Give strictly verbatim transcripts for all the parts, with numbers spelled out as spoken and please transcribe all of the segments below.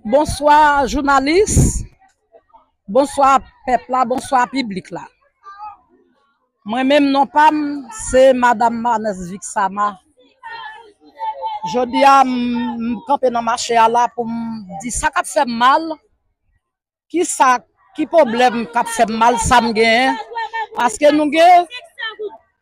Bonswa jounalis, bonswa pèp la, bonswa piblik la. Mwen menm non pa m se Madanm Manès Vixama. Jodi a m, m kanpe nan mache a la pou m di sa k ap fè m mal, ki sa, ki pwoblèm k ap fè m mal, sa m genyen. Paske nou gen,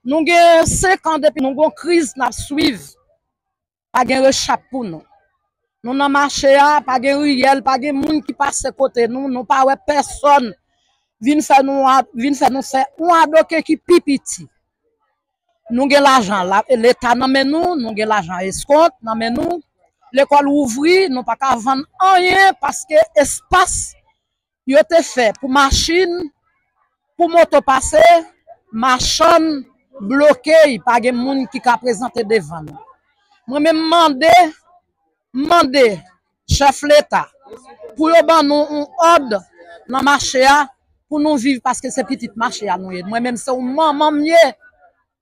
nou gen senk an depi nou gon kriz n ap swiv. Pa gen rechap pou nou. Nou nan mache a, pa gen riyèl, pa gen moun ki pase kote nou, nou pa wè pèsòn vin fè nou a, vin fè nou fè yon adoke ki pi piti. Nou gen lajan, la, Leta nan men nou, nou gen lajan eskont nan men nou. Lekòl ouvri, nou pa ka vann anyen paske espas yo te fè pou machin, pou moto pase, machann bloke, pa gen moun ki ka prezante devan nou. Mwen menm mande, mande chèf Leta pou yo ban nou yon òd nan mache a pou nou viv paske se pitit mache a nou ye. Mwen menm se yon manman m ye.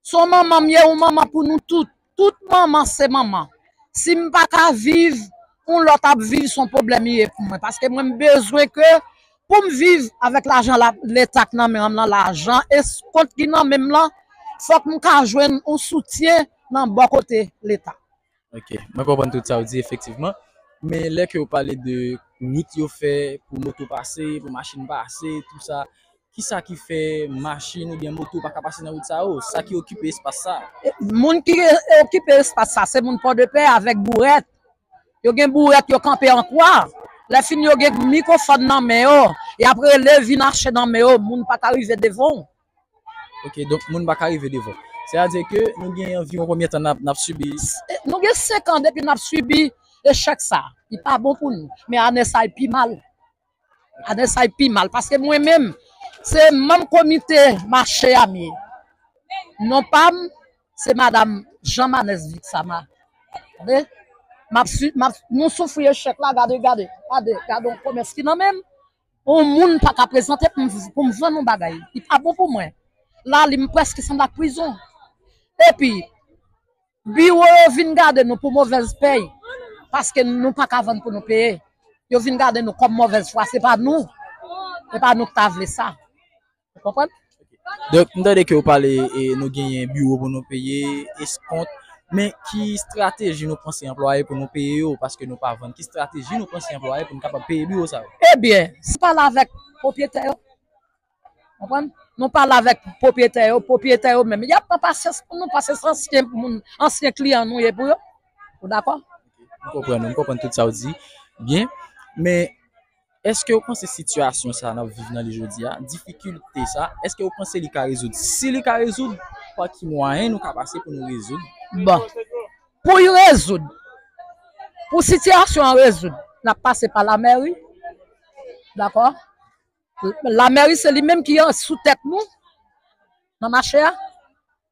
Se yon manman m ye, yon manman pou nou tout. Tout manman se manman. Si m pa ka viv, yon lòt ap viv, se yon pwoblèm li ye pou mwen. Paske mwen m bezwen ke pou m viv avèk lajan la, Leta k nan men m lan, lajan eskont ki nan men m lan, fòk m ka jwenn yon soutyen nan bò kote Leta. Ok, mwen konprann tout sa w di efektivman. Men lè ke w pale de wout yo fè pou moto pase, pou machin pase, tou sa, kisa ki fè machin oubyen moto pa ka pase nan wout sa yo? Sa ki okipe espas sa? Moun ki okipe espas sa se moun Pòdepè avèk bourèt. Yo gen bourèt, yo kanpe an kwa. Lè fini yo gen mikwofòn nan men yo, y ap rele vin achte nan men yo, moun pa ka rive devan w. Ok, donk moun pa ka rive devan. Sètadi ke nou gen anviwon konbyen tan n ap, n ap sibi? Nou gen senk an depi n ap sibi echèk sa. Li pa bon pou nou. Men ane sa, li pi mal. Ane sa, li pi mal. Paske mwen menm, se manm komite mache a m ye. Non pa m, se madanm Jean Manès Vixama. Tande? M ap, m ap, nou soufri echèk la, gade, gade, gade, gade yon komès ki nan men m. Yon moun pa ka prezante pou m, pou m vann yon bagay. Li pa bon pou mwen. Lali m prèske sanble ak prizon. Epi, biwo yo vin gade nou pou movèz pèy. Paske nou pa ka vann pou nou peye. Yo vin gade nou kòm movèz fwa. Se pa nou. Se pa nou ki ta vle sa. Ou konprann? Donk, m tande ke w pale e nou genyen biwo pou nou peye, eskont. Men ki estrateji nou panse anplwaye pou nou peye yo? Paske nou pa vann. Ki estrateji nou panse anplwaye pou nou kapab peye biwo sa yo? Ebyen, si pale avèk pwopyetè yo. Konprann? Nou pale avèk pwopyetè yo, pwopyetè yo menm. Y ap pran pasyans pou nou, paske se ansyen moun, ansyen kliyan nou ye pou yo. Ou dakò? M konprann, m konprann tout sa w di. Byen. Men, èske w panse sitiyasyon sa a n ap viv nan li jodi a, difikilte sa, èske w panse li ka rezoud? Si li ka rezoud, pa ki mwayen nou ka pase pou nou rezoud? Bon, pou y rezoud, pou sitiyasyon an rezoud, n ap pase pa lamèri. Dakò? Lamèri se li menm ki sou tèt nou nan mache a.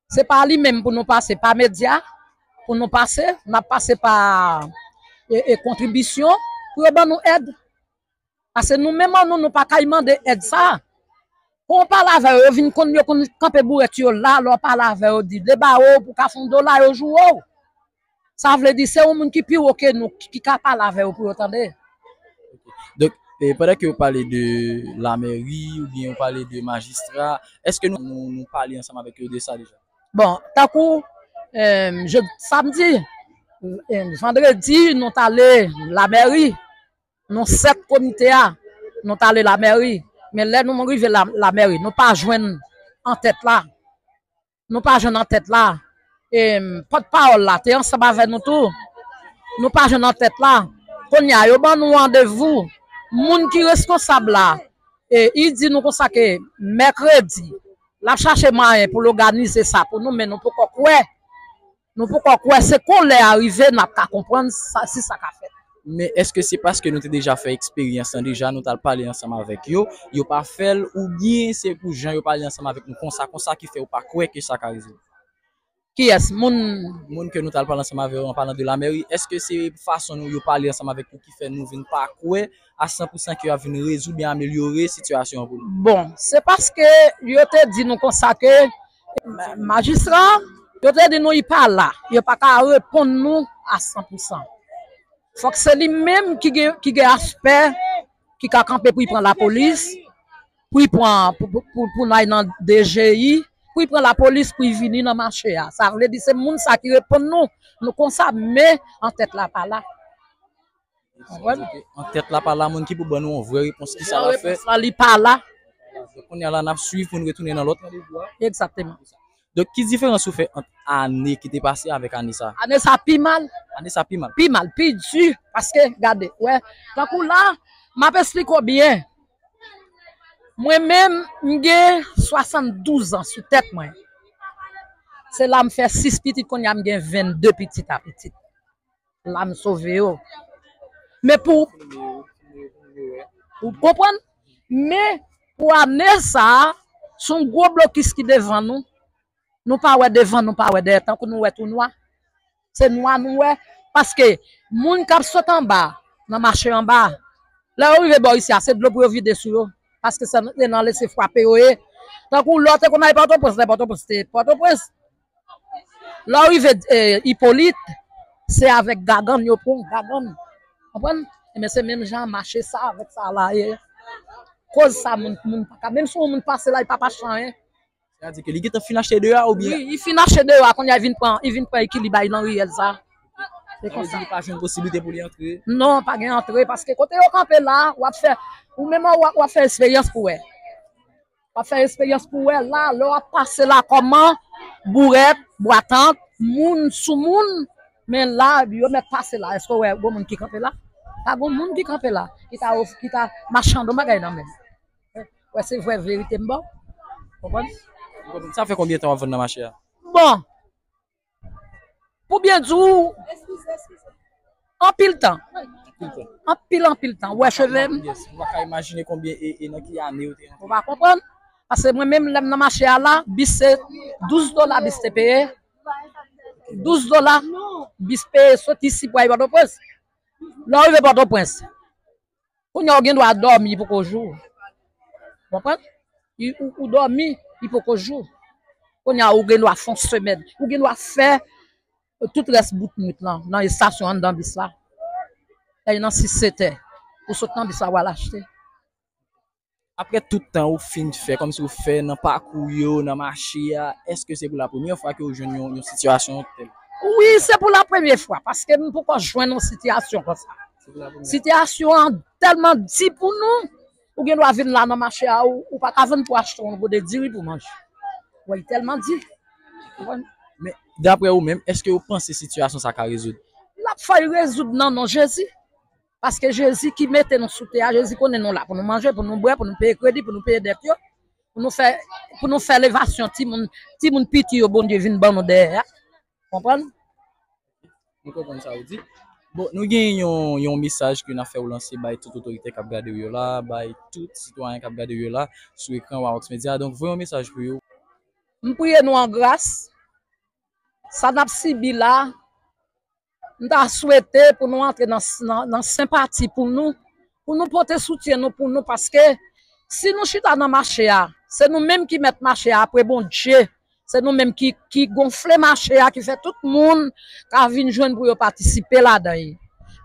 Se pa li menm pou nou pase, pa medya pou nou pase, n ap pase pa e, e kontribisyon pou yo ban nou èd. Paske nou menm an nou, nou pa kay mande èd sa. Pou w pale avè yo, yo vin konn, yo konn kanpe bourèt yo la, lè w pale avè yo, di de ba yo pou ka fè yon dola, yo joure w. Sa vle di se yon moun ki pi wo ke nou ki ka pale avè yo pou yo tande. Donk, e, pandan ke w pale de lamèri oubyen w pale de majistra, èske nou, nou, nou pale ansanm avèk yo de sa deja? Bon, tankou, e, je, samdi, e, vandredi, nou t ale lamèri. Nou sèt komite a, nou t ale lamèri. Men lè nou rive la, lamèri, nou pa jwenn antèt la. Nou pa jwenn antèt la. E, pòtpawòl la te ansanm avè nou tou. Nou pa jwenn antèt la. Kounye a, yo ban nou randevou. Moun ki reskonsab la, e, li di nou konsa ke mèkredi, l ap chache mwayen pou l òganize sa pou nou, men nou poko kwè. Nou poko kwè, se kon lè a rive n ap ka konprann sa, si sa ka fèt. Men èske se paske nou te deja fè eksperyans lan deja, nou t al pale ansanm avèk yo, yo pa fè l, oubyen se pou jan yo pale ansanm avèk nou konsa, konsa ki fè w pa kwè ke sa ka rezoud? Kiyès? Moun. Moun ke nou t al pale ansanm avè yo, an palan de lamèri, èske se fason nou, yo pale ansanm avèk nou ki fè nou vin pa kwè a san pou san ke y ap vin rezoud oubyen amelyore sitiyasyon an pou nou? Bon, se paske yo te di nou konsa ke majistra, yo te di nou li pa la, yo pa ka reponn nou a san pou san. Fòk se li menm ki gen, ki gen aspè, ki ka kanpe pou l pran lapolis, pou l pran, pou, pou, pou, pou n al nan D G I, pou l pran lapolis, pou l vini nan mache a. Sa vle di se moun sa ki reponn nou. Nou konsa, men antèt la pa la. Konprann? Antèt la pa la, moun ki pou ban nou yon vrè repons, ki sa l ap fè? Repons la, li pa la. Donk, kounye a la, n ap swiv pou n retounen nan lòt randevou a. Egzakteman. Donk, ki diferans ou fè ant ane ki te pase avèk ane sa? Ane sa pi mal. Ane sa pi mal. Pi mal, pi di, paske, gade, wè, tankou la, m ap esplike w byen. Mwen menm, m gen swasanndouz an sou tèt mwen. Se la m fè sis pitit, kounye a m gen vennde pitit a pitit. La m sove yo. Men pou, ou konprann? Men pou ane sa a, se yon gwo blokis ki devan nou. Nou pa wè devan, nou pa wè dèyè, tankou nou wè tou nwa. Se nwa nou wè, paske moun k ap sot anba, nan mache anba, lè yo rive bò isi a, se dlo pou yo vide sou yo, paske se nan lese frape yo ye. Tankou lè w te konn al Pòtoprens, lè Pòtoprens te Pòtoprens, lè w rive, eh, Ipolit, se avèk gagann yo pran w, gagann. Konprann? Ebyen, se menm jan mache sa avèk sa la ye. Koz sa, moun, moun pa ka, menm si yon moun pase la, li pa pa achte anyen. Sètadi ke li gentan fin achte deyò a oubyen? Wi, li fin achte deyò a, kounye a, li vin pran, li vin pran ekilib a li nan riyèl sa. Se konsa. Sa vle di li pa jwenn posiblite pou li antre? Non, pa gen antre, paske kote yo kanpe la, w ap fè, ou menm w ap, w ap fè eksperyans pou wè. W ap fè eksperyans pou wè la, lè w ap pase la kòman, bourèt, bwa tant, moun sou moun, men la, yo mèt pase la. Èske w wè gon moun ki kanpe la? Pa gon moun ki kanpe la, ki ta of-, ki ta machande yon bagay nan men l. Wè, se vrè verite m ba w. Konprann? Sa fè konbyen tan w ap vann nan mache a? Bon, pou byen di w, anpil tan. Anpil, anpil tan. Ou wè cheve m? Yes, m pa ka imajine konbyen e, e nan ki ane ou te rantre. Ou pa konprann? Paske mwen menm, lè m nan mache a la, bis se douz dola bis te peye. Douz dola bis peye soti isi pou al Pòtoprens. Lè w rive Pòtoprens, kounye a, ou gen dwa dòmi, li poko jou. Konprann? Li, ou, ou dòmi, li poko jou. Kounye a, ou gen dwa fè yon semèn. Ou gen dwa fè tout rès bout nwit lan nan estasyon anndan bis la. Lè nan sis, sèt è, ou sot nan bis la, ou al achte. Apre tout tan ou fin fè, kòmsi ou fè nan pakou yo, nan mache a, èske se pou la premyè fwa ke ou jwenn yon, yon sitiyasyon tèl? Wi, se pou la premyè fwa, paske m poko jwenn yon sitiyasyon konsa. Se pou la premyè fwa. Sitiyasyon an tèlman di pou nou, ou gen dwa vin la nan mache a, ou, ou pa ka vann pou achte yon gode diri pou manje. Wi, tèlman di. Konprann? Men, daprè ou menm, èske ou panse sitiyasyon sa ka rezoud? L ap fè l rezoud nan non Jezi. Paske Jezi ki mete nou sou tè a, Jezi konnen nou la pou nou manje, pou nou bwè, pou nou peye kredi, pou nou peye dèt yo, pou nou fè, pou nou fè levasyon timoun, timoun piti yo Bondye vin ban nou dèyè a. Konprann? Nou konprann sa ou di. Bon, nou gen yon, yon mesaj ke n ap fè w lanse bay tout otorite k ap gade w yo la, bay tout sitwayen k ap gade w yo la, sou ekran Wawox Media. Donk, voye yon mesaj pou yo. M priye nou an gras. Sa n ap sibi la, m ta swete pou nou antre nan, nan, nan senpati pou nou, pou nou pote soutyen nou pou nou, paske si nou chita nan mache a, se nou menm ki mèt mache a apre Bondye, se nou menm ki, ki gonfle mache a, ki fè tout moun ka vin jwenn pou yo patisipe ladan l.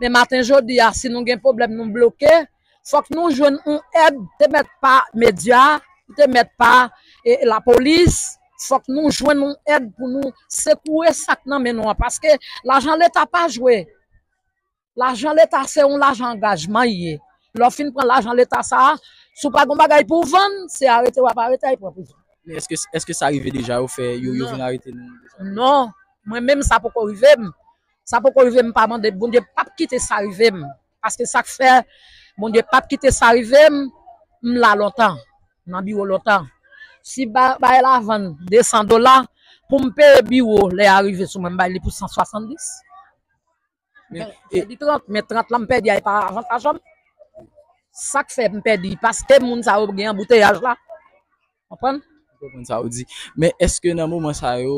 Men maten jodi a, si nou gen pwoblèm, nou bloke, fòk nou jwenn yon èd, te mèt pa medya, te mèt pa, e, lapolis, fòk nou jwenn yon èd pou nou sekoure sa k nan men nou an, paske lajan Leta pa jwe. Lajan Leta se yon lajan angajman l ye. Lè w fin pran lajan Leta sa a, si w pa gen yon bagay pou w vann, se arete w ap arete, y pran prizon. Men èske, èske sa rive deja, yo fè, yo, yo vin arete nou deja? Non, mwen menm sa poko rive m. Sa poko rive m, pa mande, Bondye p ap kite sa rive m. Paske sa k fè Bondye p ap kite sa rive m, m la lontan, nan biwo lontan. Si ba-, bagay la vann de san dola, pou m peye biwo, lè a rive sou mwen, m bay li pou san swasanndis. Men, m pèdi trant, men trant la m pèdi a, e pa avantaj an m. Sa k fè m pèdi, paske moun sa yo gen anbouteyaj la. Konprann? M konprann sa ou di. Men èske nan moman sa yo,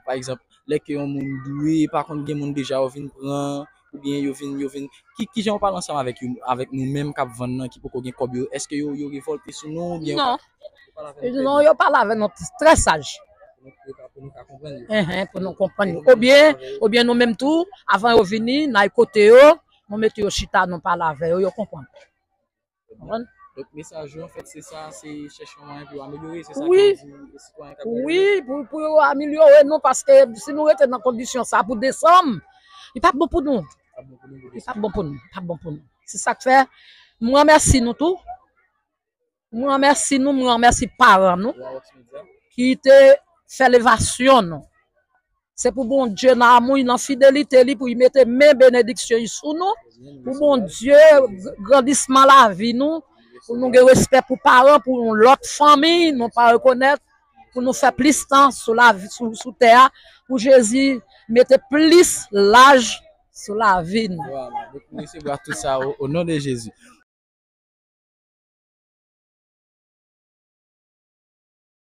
pa egzanp, lè ke yon moun dwe, pa konn gen moun deja yo vin pran, oubyen yo vin, yo vin, ki, ki jan yo pale ansanm avèk yo, avèk nou menm k ap vann nan, ki poko gen kòb yo, èske yo, yo revòlte sou nou, oubyen yo pale avè nou? Non, yo pale avè nou trè saj. Pou nou ka, pou nou ka konprann yo. Enhen, pou nou konprann yo. Oubyen, oubyen nou menm tou, avan yo vini, n al kote yo, Nou mete yo chita, nou pale avè yo, yo konprann. Konprann? Donk, mesaj yo, anfèt, se sa, se chèche yon mwayen pou yo amelyore, se sa Wi. Ke di sitwayen k ap gade. Wi, pou, pou yo amelyore nou, paske si nou rete nan kondisyon sa pou desanm, li p ap bon pou nou. Ap bon pou nou pou Li p ap bon pou nou. Li p ap bon pou nou. Se sa k fè, mwen remèsi nou tou. Mwen remèsi nou, mwen remèsi paran nou Wawox Media. Ki te fè levasyon nou. Se pou Bondye nan amou, nan fidelite li, pou li mete men benediksyon li sou nou. Pou Bondye, grandisman lavi nou, pou nou gen respè pou paran, pou yon lòt fanmi nou pa rekonèt, pou nou fè plis tan sou lavi, sou, sou tè a, pou Jezi mete plis laj sou lavi nou. Voilà. Donk, nou resevwa tout sa o, o non de Jezi.